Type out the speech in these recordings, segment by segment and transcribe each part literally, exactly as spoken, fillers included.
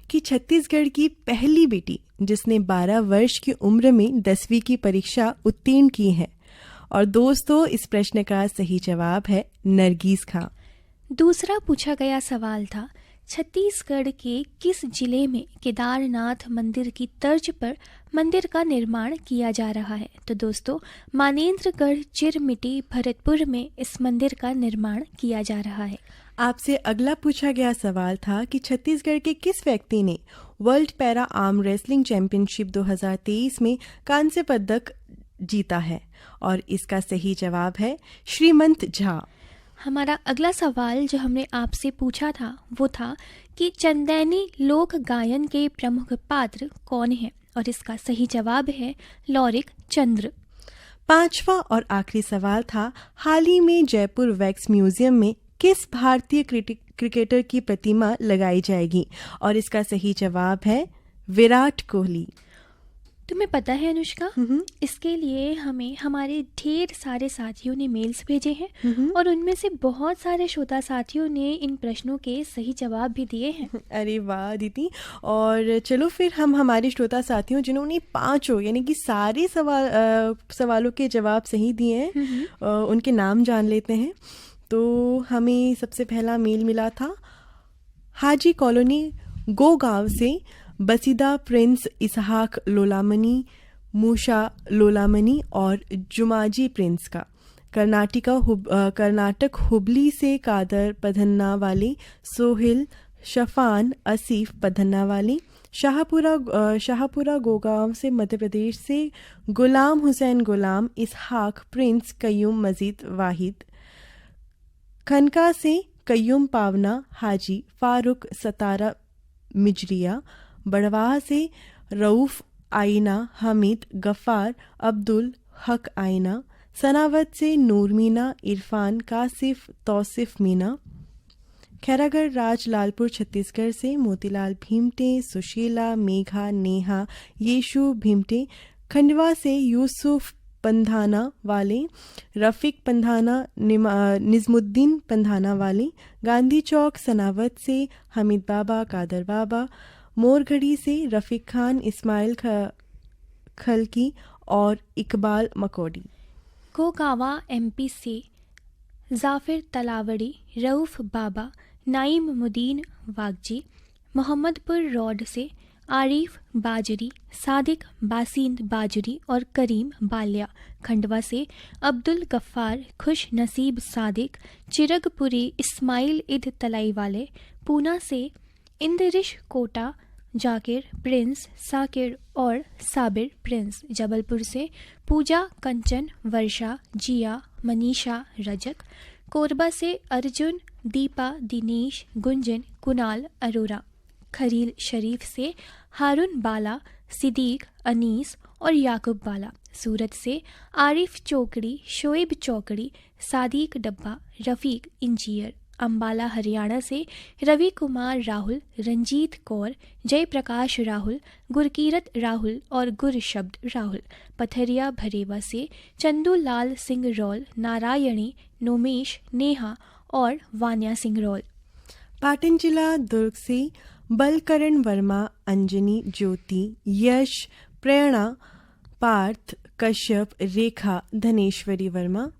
कि छत्तीसगढ़ की पहली बेटी जिसने बारह वर्ष की उम्र में दसवीं की परीक्षा उत्तीर्ण की है? और दोस्तों, इस प्रश्न का सही जवाब है नरगीस खां। दूसरा पूछा गया सवाल था, छत्तीसगढ़ के किस जिले में केदारनाथ मंदिर की तर्ज पर मंदिर का निर्माण किया जा रहा है? तो दोस्तों, मानेंद्रगढ़ चिरमिटी भरतपुर में इस मंदिर का निर्माण किया जा रहा है। आपसे अगला पूछा गया सवाल था कि छत्तीसगढ़ के किस व्यक्ति ने वर्ल्ड पैरा आर्म रेसलिंग चैंपियनशिप दो हज़ार तेईस में कांस्य पदक जीता है? और इसका सही जवाब है श्रीमंत झा। हमारा अगला सवाल जो हमने आपसे पूछा था, वो था कि चंदैनी लोक गायन के प्रमुख पात्र कौन हैं? और इसका सही जवाब है लौरिक चंद्र। पांचवा और आखिरी सवाल था, हाल ही में जयपुर वैक्स म्यूजियम में किस भारतीय क्रिटिक-, क्रिकेटर की प्रतिमा लगाई जाएगी? और इसका सही जवाब है विराट कोहली। तुम्हें पता है अनुष्का, हम्म। इसके लिए हमें हमारे ढेर सारे साथियों ने मेल्स भेजे हैं हम्म। और उनमें से बहुत सारे श्रोता साथियों ने इन प्रश्नों के सही जवाब भी दिए हैं। अरे वाह दीदी। और चलो फिर हम हमारे श्रोता साथियों, जिन्होंने पांचों यानी कि सारे सवाल, अ, सवालों के जवाब सही दिए हैं, हम्म। अ, उनके नाम जान लेते हैं। तो हमें सबसे पहला मेल मिला था हाजी कॉलोनी गोगांव से बसीदा प्रिंस इसहाक लोलामनी, मूशा लोलामनी और जुमाजी प्रिंस का। कर्नाटिका हुब-, अ, कर्नाटक हुबली से कादर पधन्ना वाली, सोहिल, शफान, आसिफ पधन्ना वाली, शाहपुरा, अ, शाहपुरा गोगांव से मध्य प्रदेश से गुलाम हुसैन गुलाम, इसहाक प्रिंस, कयूम मजीद वाहिद, खनका से कयूम पावना, हाजी फारूक, सतारा मिजरिया, बड़वाह से रऊफ आईना, हमीद गफ्फार, अब्दुल हक आईना, सनावत से नूरमीना, इरफान, कासिफ, तौसिफ मीना, खैरागढ़ राज लालपुर छत्तीसगढ़ से मोतीलाल भीमटे, सुशीला, मेघा, नेहा, यीशु भीमटे, खंडवा से यूसुफ पंधाना वाले, रफीक पंधाना, निमा-, निजमुद्दीन पंधाना वाले, गांधी चौक सनावत से हमीद बाबा, कादर बाबा, मोरघड़ी से रफीक खान, इस्माइल ख-, खलकी और इकबाल मकोडी। कोगावा एमपी से जाफिर तलावड़ी, रऊफ बाबा, नाईम मुदीन वागजी, मोहम्मदपुर रोड से आरिफ बाजरी, सादिक बासिंद बाजरी और करीम बाल्या, खंडवा से अब्दुल गफ्फार, खुश नसीब सादिक, चिरगपुरी इस्माइल इद तलाई वाले, पूना से इंद्रिश कोटा, जाकिर प्रिंस, साकिर और साबिर प्रिंस, जबलपुर से पूजा, कंचन, वर्षा, जिया, मनीषा, रजक, कोरबा से अर्जुन, दीपा, दिनेश, गुंजन, कुणाल, अरोरा, खलील शरीफ से हारून बाला, सिद्दीक, अनीस और याकूब बाला, सूरत से आरिफ चोकड़ी, शोएब चोकड़ी, सादिक डब्बा, रफीक इंजीयर, अम्बाला हरियाणा से रवि कुमार राहुल, रंजीत कौर, जयप्रकाश राहुल, गुरकीरत राहुल और गुरशब्द राहुल, पथरिया भरेवा से चंदू लाल सिंह रौल, नारायणी, नोमेश, नेहा और वान्या सिंह रौल। पाटन जिला दुर्ग से बलकरण वर्मा, अंजनी, ज्योति, यश, प्रेरणा, पार्थ, कश्यप, रेखा, धनेश्वरी वर्मा।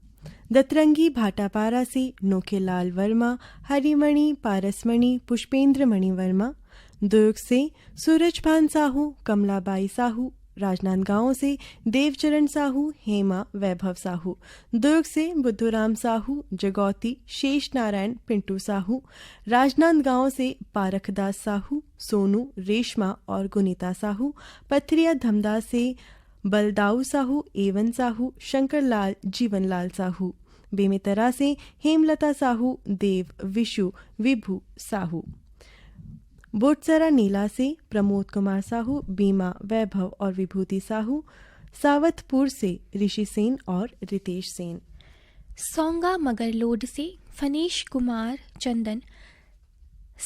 दतरंगी भाटापारा से नोखेलाल वर्मा, हरिमणि, पारसमणि, पुष्पेंद्र मणि वर्मा। दुर्ग से सूरजभान साहू, कमलाबाई साहू। राजनांदगांव से देवचरण साहू, हेमा, वैभव साहू। दुर्ग से बुद्धूराम साहू, जगौती, शेष नारायण, पिंटू साहू। राजनांदगांव से पारखदास साहू, सोनू, रेशमा और गुनीता साहू। पथरिया धमदा से बलदाऊ साहू, एवन साहू, शंकर लाल, जीवन लाल साहू। बेमेतरा से हेमलता साहू, देव, विशु, विभू साहू। बोटसरा नीला से प्रमोद कुमार साहू, बीमा, वैभव और विभूति साहू। सावतपुर से ऋषि सेन और रितेश सेन। सोंगा मगरलोड से फनेश कुमार चंदन,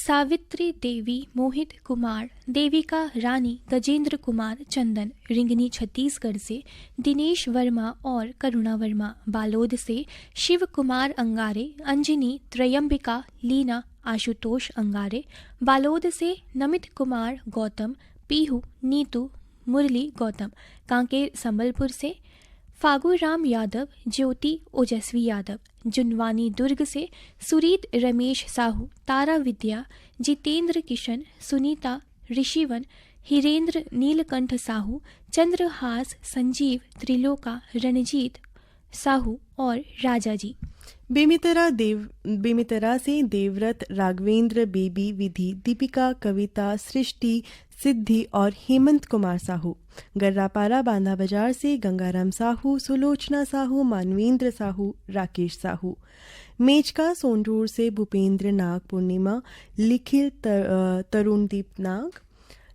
सावित्री देवी, मोहित कुमार, देविका रानी, गजेंद्र कुमार चंदन। रिंगनी छत्तीसगढ़ से दिनेश वर्मा और करुणा वर्मा। बालोद से शिव कुमार अंगारे, अंजनी, त्रयंबिका, लीना, आशुतोष अंगारे, बालोद से नमित कुमार गौतम, पीहू, नीतू, मुरली गौतम, कांकेर संबलपुर से फागु राम यादव, ज्योति ओजस्वी यादव, जुनवानी दुर्ग से सुरीत रमेश साहू, तारा विद्या, जितेंद्र किशन, सुनीता, ऋषिवन, हिरेंद्र, नीलकंठ साहू, चंद्रहास, संजीव, त्रिलोका, रणजीत साहू और राजा जी। बेमेतरा देव, बेमेतरा से देवव्रत, राघवेंद्र, बेबी, विधि, दीपिका, कविता, सृष्टि, सिद्धि और हेमंत कुमार साहू। गर्रापारा बांधा बाजार से गंगाराम साहू, सुलोचना साहू, मानवेंद्र साहू, राकेश साहू। मेचका सोंढूर से भूपेंद्र नाग, पूर्णिमा, लिखिल, त-, अ, तरुणदीप नाग।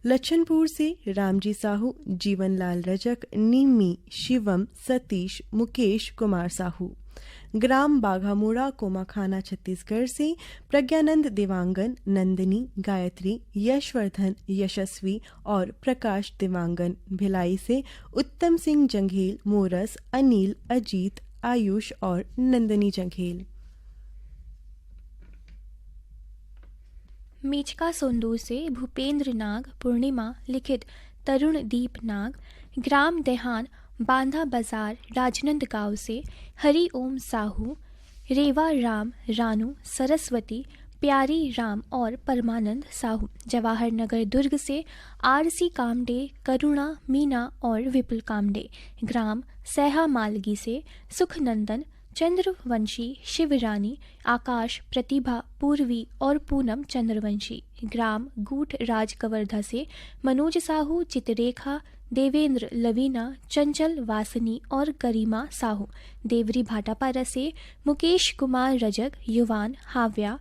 लच्छनपुर से रामजी साहू, जीवनलाल रजक, निम्मी, शिवम, सतीश, मुकेश कुमार साहू। ग्राम बाघामुड़ा, कोमाखाना, छत्तीसगढ़ से प्रज्ञानंद देवांगन, नंदिनी, गायत्री, यशवर्धन, यशस्वी और प्रकाश देवांगन। भिलाई से उत्तम सिंह जंघेल, मोरस, अनिल, अजीत, आयुष और नंदिनी जंघेल। मेचका सोंदूर से भूपेंद्र नाग, पूर्णिमा, लिखित तरुण दीप नाग। ग्राम देहान, बांधा बाजार, राजनंदगांव से हरि ओम साहू, रेवा राम, रानू, सरस्वती, प्यारी राम और परमानंद साहू। जवाहर नगर दुर्ग से आरसी कामडे, करुणा, मीना और विपुल कामडे। ग्राम सैहा मालगी से सुखनंदन, चंद्रवंशी, शिवरानी, आकाश, प्रतिभा, पूर्वी और पूनम चंद्रवंशी। ग्राम गूठ राजकवर्धा से मनोज साहू, चित्ररेखा, देवेंद्र, लवीना, चंचल, वासनी और करीमा साहू। देवरी भाटापारा से मुकेश कुमार रजक, युवान, हाव्या,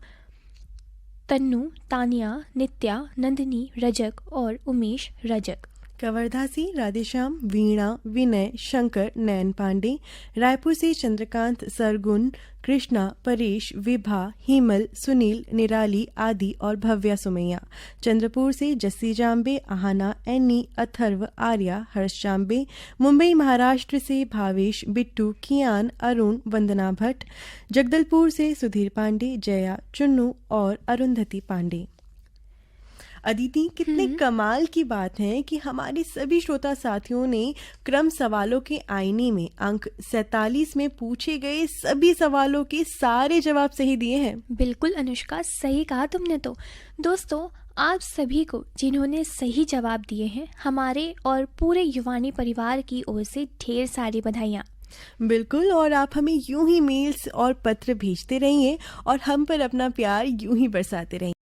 तन्नू, तानिया, नित्या, नंदिनी रजक और उमेश रजक। कवर्धा से राधेश्याम, वीणा, विनय, शंकर, नयन पांडे। रायपुर से चंद्रकांत, सरगुन, कृष्णा, परेश, विभा, हेमल, सुनील, निराली, आदि और भव्या सुमैया। चंद्रपुर से जस्सी जाम्बे, अहाना, एनी, अथर्व, आर्या, हर्ष जाम्बे। मुंबई महाराष्ट्र से भावेश, बिट्टू, कियान, अरुण, वंदना भट्ट। जगदलपुर से सुधीर पांडे, जया, चुन्नू और अरुंधति पांडे। अदिति, कितने हम्म। कमाल की बात है कि हमारे सभी श्रोता साथियों ने क्रम सवालों के आईने में अंक सैंतालीस में पूछे गए सभी सवालों के सारे जवाब सही दिए हैं। बिल्कुल अनुष्का, सही कहा तुमने तो। दोस्तों, आप सभी को जिन्होंने सही जवाब दिए हैं, हमारे और पूरे युवानी परिवार की ओर से ढेर सारी बधाइयाँ। बिल्कुल, और आप हमें यूं ही मेल्स और पत्र भेजते रहिए और हम पर अपना प्यार यूं ही बरसाते रहिए।